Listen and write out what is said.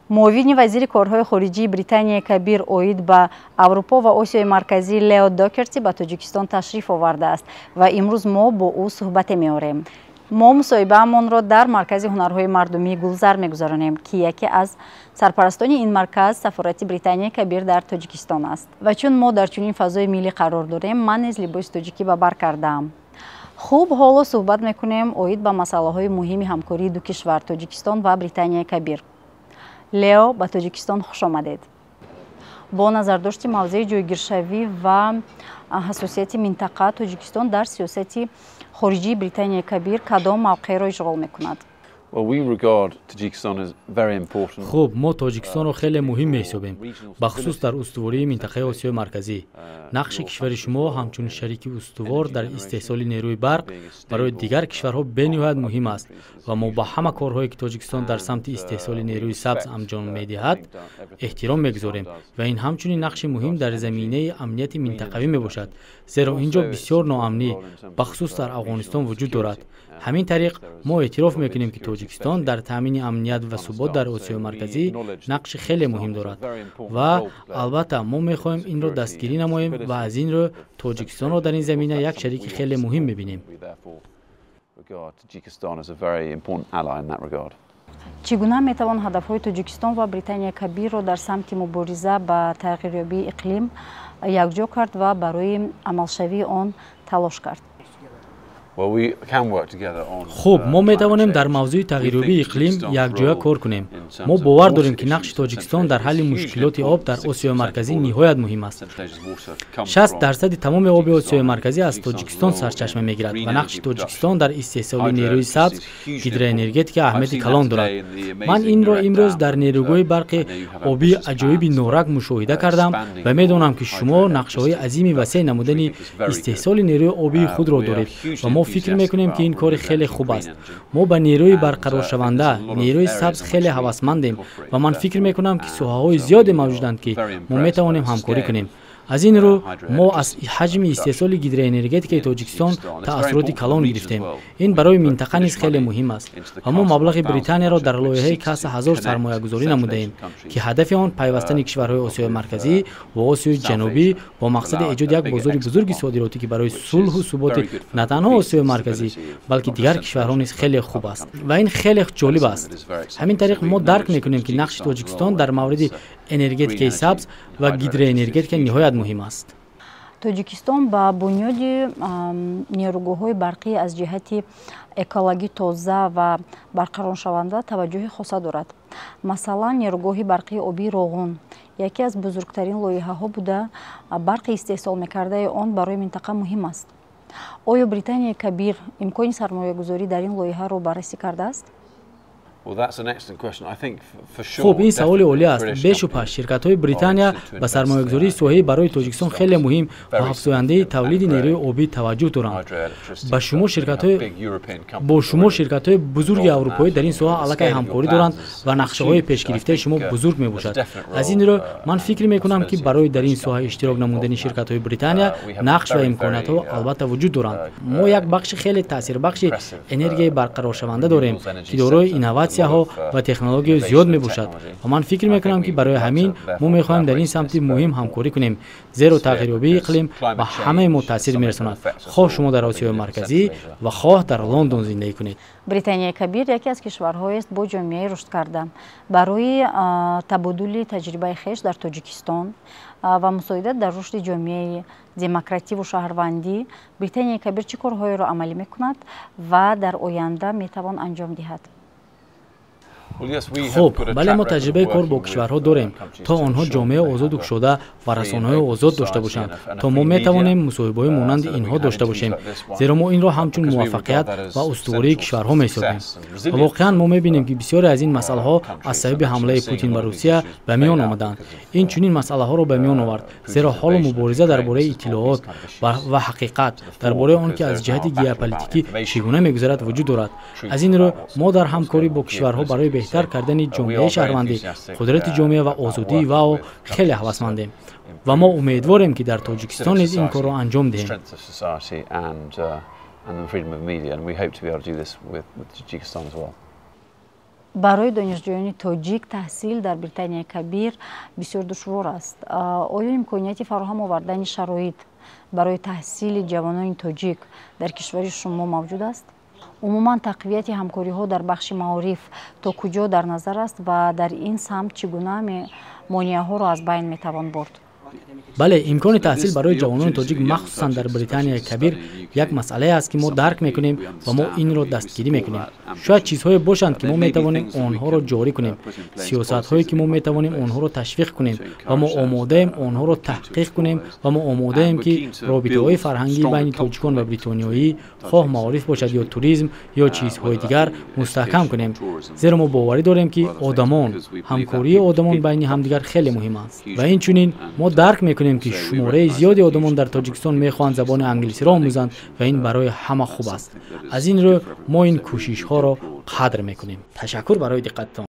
Муовини вазири корҳои хориҷии Британияи Кабир оид ба Аврупо ва Осиёи Марказӣ Лео Докерти ба Тоҷикистон ташриф овардааст ва имрӯз мо бо ӯ суҳбате меорем. Мо мусоҳибаамонро дар Маркази ҳунарҳои мардумии Гулзар мегузаронем, ки яке аз сарпарастони ин марказ Сафорати Британияи Кабир дар Тоҷикистон аст. Ва чун мо дар чунин фазои миллӣ қарор дорем, ман низ либоси тоҷикӣ ба бар кардаам. Хуб, ҳоло суҳбат мекунем оид ба масъалаҳои муҳими ҳамкории ду кишвар, Тоҷикистон ва Британияи Кабир. Лео, ба Тоҷикистон хуш омадед. Бо назардошти мавзеи ҷойгиршавӣ ва ҳассосияти минтақа, Тоҷикистон дар сиёсати хориҷии Британияи Кабир кадом мавқеъро ишғол мекунад? Хуб, мо Тоҷикистонро хеле муҳим меҳисобем, бахусус дар устувории минтақаи Осиёи Марказӣ. Нақши кишвари шумо ҳамчун шарики устувор дар истеҳсоли нерӯи барқ барои дигар кишварҳо бениҳоят муҳим аст ва мо ба ҳама корҳое, ки Тоҷикистон дар самти истеҳсоли нерӯи сабз анҷом медиҳад, эҳтиром мегузорем ва ин ҳамчунин нақши муҳим дар заминаи амнияти минтақавӣ мебошад, зеро ин ҷо бисёр ноамнӣ, бахусус дар Афғонистон, вуҷуд дорад. Ҳамин тариқ, мо эътироф мекунем, ки Тоҷикистон дар таъмини амният ва субот дар Осиёи Марказӣ нақши хеле муҳим дорад ва албатта мо мехоҳем инро дастгирӣ намоем ва аз ин рӯ Тоҷикистонро дар ин замина як шарики хеле муҳим мебинем. Чӣ гуна метавон ҳадафҳои Тоҷикистон ва Британияи Кабирро дар самти мубориза ба тағйирёбии иқлим якҷо кард ва барои амалшавии он талош кард? Хуб, мо метавонем дар мавзӯи тағйирёбии иқлим якҷоя кор кунем. Мо бовар дорем, ки нақши Тоҷикистон дар ҳалли мушкилоти об дар Осиёи Марказӣ ниҳоят муҳим аст. 60 дарсади тамоми оби Осиёи Марказӣ аз Тоҷикистон сарчашма мегирад ва нақши Тоҷикистон дар истеҳсоли нерӯи сабз, гидроэнергетика аҳамияти калон дорад. Ман инро имрӯз дар нерӯгоҳи барқи обии аҷоиби Норак мушоҳида кардам ва медонам, ки шумо нақшаҳои азими васеъ намудани истеҳсоли нерӯи обии худро доред ва мо фикр мекунем, ки ин кори хеле хуб аст. Мо ба нерӯи барқароршаванда, нерӯи сабз хеле ҳавасмандем ва ман фикр мекунам, ки соҳаҳои зиёде мавҷуданд, ки мо метавонем ҳамкорӣ кунем. Аз ин рӯ мо аз ҳаҷми истеҳсоли гидроэнергетикаи Тоҷикистон таассуроти калон гирифтем. Ин барои минтақа низ хеле муҳим аст ва мо маблағи Британияро дар лоиҳаи Каса 1000 сармоягузорӣ намудаем, ки ҳадафи он пайвастани кишварҳои Осиёи Марказӣ ва Осиёи Ҷанубӣ бо мақсади эҷоди як бозори бузурги содиротӣ, ки барои сулҳу суботи на танҳо Осиёи Марказӣ, балки дигар кишварҳо низ хеле хуб аст ва ин хеле ҷолиб аст. Ҳамин тариқ, мо дарк мекунем, ки нақши Тоҷикистон дар мавриди энергетикаи сабз ва гидроэнергетика ниҳоят муҳим аст. Тоҷикистон ба бунёди нерӯгоҳҳои барқӣ аз ҷиҳати экологӣ тоза ва барқароршаванда таваҷҷӯҳи хоса дорад. Масалан, нерӯгоҳи барқии обии Роғун яке аз бузургтарин лоиҳаҳо буда, барқи истеҳсол мекардаи он барои минтақа муҳим аст. Оё Британияи Кабир имкони сармоягузорӣ дар ин лоиҳаро баррасӣ кардааст? Хуб, ин саволи олӣ аст. Бешубҳа, ширкатҳои Британия ба сармоягузории соҳаи барои Тоҷикистон хеле муҳим ва афзояндаи тавлиди нерӯи обӣ таваҷҷӯҳ доранд. Бо шумо ширкатҳои бузурги аврупоӣ дар ин соҳа аллакай ҳамкорӣ доранд ва нақшаҳои пешгирифтаи шумо бузург мебошад. Аз ин рӯ ман фикр мекунам, ки барои дар ин соҳа иштирок намудани ширкатҳои Британия нақш ва имкониятҳо албатта вуҷуд доранд. Мо як бахши хеле таъсирбахши энергияи барқароршаванда дорем, ки дорои инноватсияҳо ва технологияи зиёд мебошад ва ман фикр мекунам, ки барои ҳамин мо мехоҳем дар ин самти муҳим ҳамкорӣ кунем, зеро тағйирёбии иқлим ба ҳамаи мо таъсир мерасонад, хоҳ шумо дар Осиёи Марказӣ ва хоҳ дар Лондон зиндагӣ кунед. Британияи Кабир яке аз кишварҳоест бо ҷомеаи рушдкарда. Барои табодули таҷрибаи хеш дар Тоҷикистон ва мусоидат дар рушди ҷомеаи демокративу шаҳрвандӣ Британияи Кабир чӣ корҳоеро амалӣ мекунад ва дар оянда метавон анҷом диҳад? Хуб, бале, мо таҷрибаи кор бо кишварҳо дорем, то онҳо ҷомеаи озоду кушода ва расонаҳои озод дошта бошанд, то мо метавонем мусоҳибаҳои монанди инҳо дошта бошем, зеро мо инро ҳамчун муваффақият ва устувории кишварҳо меҳисобем. Ва воқеан мо мебинем, ки бисёре аз ин масъалаҳо аз сабаби ҳамлаи Путин ба Русия ба миён омаданд. Ин чунин масъалаҳоро ба миён овард, зеро ҳоло мубориза дар бораи иттилоот ва ҳақиқат, дар бораи он ки аз ҷиҳати геополитикӣ чӣ гуна мегузарад, вуҷуд дорад. Аз ин рӯ мо дар ҳамкорӣ бо кишварҳо барои беҳтар кардани ҷомеаи шаҳрвандӣ, қудрати ҷомеа ва озодии вао хеле ҳавасмандем ва мо умедворем, ки дар Тоҷикистон низ ин корро анҷом диҳем. And the freedom of media, and we hope to be able to do this with Tajikistan as well. Барои донишҷӯёни тоҷик таҳсил дар Британияи Кабир бисёр душвор аст. Оё имконияти фароҳам овардани шароит барои таҳсили ҷавонони тоҷик дар кишвари шумо мавҷуд аст? Умуман, тақвияти ҳамкориҳо дар бахши маориф то куҷо дар назар аст ва дар ин самт чӣ гуна монеаҳоро аз байн метавон бурд? Бале, имкони таҳсил барои ҷавонони тоҷик, махсусан дар Британияи Кабир, як масъалае аст, ки мо дарк мекунем ва мо инро дастгирӣ мекунем. Шояд чизҳое бошанд, ки мо метавонем онҳоро ҷорӣ кунем, сиёсатҳое, ки мо метавонем онҳоро ташвиқ кунем, ва мо омодаем онҳоро таҳқиқ кунем, ва мо омодаем, ки робитаҳои фарҳангӣ байни тоҷикон ва бритониёӣ, хоҳ маориф бошад ё туризм ё чизҳои дигар, мустаҳкам кунем, зеро мо боварӣ дорем, ки одамон, ҳамкории одамон байни ҳамдигар хеле муҳим аст. Ва инчунин мо дарк мекунем, ки шумораи зиёди одамон дар Тоҷикистон мехоҳанд забони англисиро омӯзанд ва ин барои ҳама хуб аст. Аз ин рӯ мо ин кӯшишҳоро қадр мекунем. Ташаккур барои диққататон.